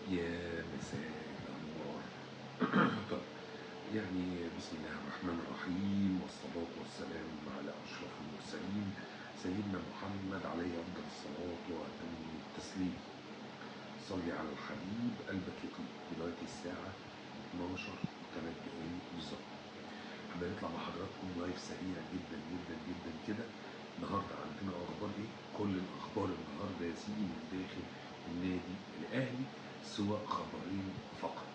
يا مساء الانوار. طب يعني بسم الله الرحمن الرحيم، والصلاة والسلام على أشرف المرسلين سيدنا محمد عليه أفضل الصلاة وأتم التسليم. صلي على الحبيب قلبك يطيب. دلوقتي الساعة 12:03 بالظبط. هنطلع مع حضراتكم live سريع جدا جدا جدا كده. النهارده عندنا اخبار ايه؟ كل الاخبار النهارده يا سيدي من داخل النادي الاهلي، سواء خبرين فقط.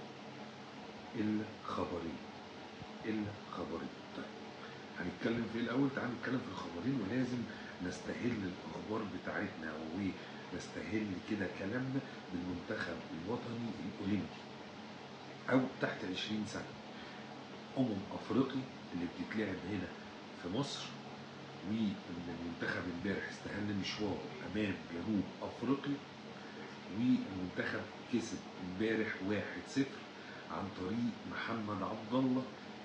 الا خبرين، الا خبرين. طيب هنتكلم في ايه الاول؟ تعالوا نتكلم في الخبرين، ولازم نستهل الاخبار بتاعتنا ونستهل كده كلامنا بالمنتخب الوطني الاولمبي او تحت 20 سنة، افريقي اللي بتتلعب هنا في مصر. وان المنتخب امبارح استهل مشواره امام جنوب افريقيا، والمنتخب كسب امبارح 1-0 عن طريق محمد عبد الله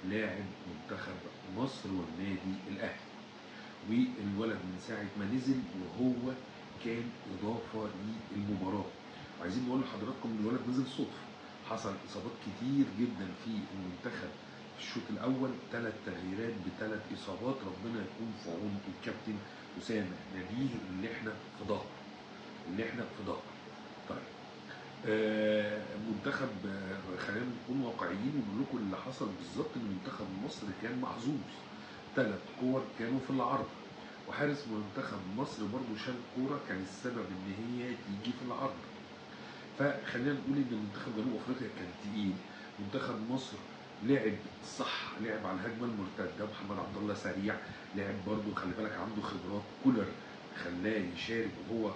لاعب منتخب مصر والنادي الاهلي. والولد من ساعة ما نزل وهو كان اضافه للمباراة. وعايزين نقول لحضراتكم ان الولد نزل صدفة، حصل اصابات كتير جدا في المنتخب في الشوط الاول، 3 تغييرات ب3 اصابات. ربنا يكون في عون الكابتن اسامة نبيه اللي احنا في ظهره، اللي احنا في ظهره. طيب منتخب، خلينا نكون واقعيين ونقول لكم اللي حصل بالظبط. ان منتخب مصر كان محظوظ، 3 كور كانوا في العرض، وحارس منتخب مصر برضو شال كورة كان السبب ان هي تيجي في العرض. فخلينا نقول ان منتخب جنوب افريقيا كان تقيل، منتخب مصر لعب صح، لعب على الهجمة المرتدة. محمد عبد الله سريع، لعب برضو، خلي بالك عنده خبرات، كولر خلاه يشارك وهو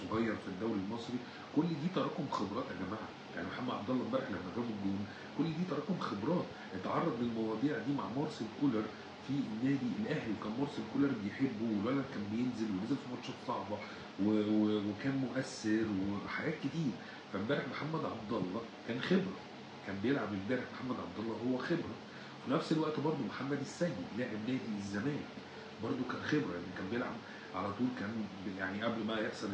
صغير في الدوري المصري. كل دي تراكم خبرات يا جماعة. يعني محمد عبد الله امبارح لما جاب الجون، كل دي تراكم خبرات، اتعرض للمواضيع دي مع مارسيل كولر في النادي الاهلي، وكان مارسيل كولر بيحبه، والولد كان بينزل ونزل في ماتشات صعبة وكان مؤثر وحاجات كتير. فامبارح محمد عبد الله كان خبره، كان بيلعب امبارح محمد عبد الله هو خبره. في نفس الوقت برضو محمد السيد لاعب نادي الزمالك برضو كان خبره، يعني كان بيلعب على طول، كان يعني قبل ما يحصل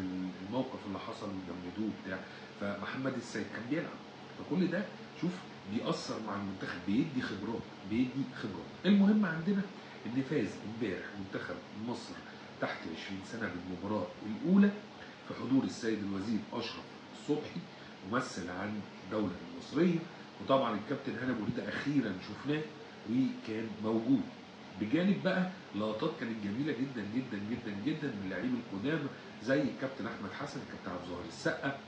الموقف اللي حصل وجمدوه بتاع، فمحمد السيد كان بيلعب. فكل ده شوف بيأثر مع المنتخب، بيدي خبرات، بيدي خبرات. المهم عندنا ان فاز امبارح منتخب مصر تحت 20 سنة بالمباراة الاولى في حضور السيد الوزير اشرف صبحي ممثل عن الدولة المصرية، وطبعا الكابتن هاني ابو ريده اخيرا شفناه وكان موجود. بجانب بقى لقطات كانت جميلة جدا جدا جدا جدا من اللعيبة القدامى زي الكابتن احمد حسن، الكابتن عبد الظاهر السقا.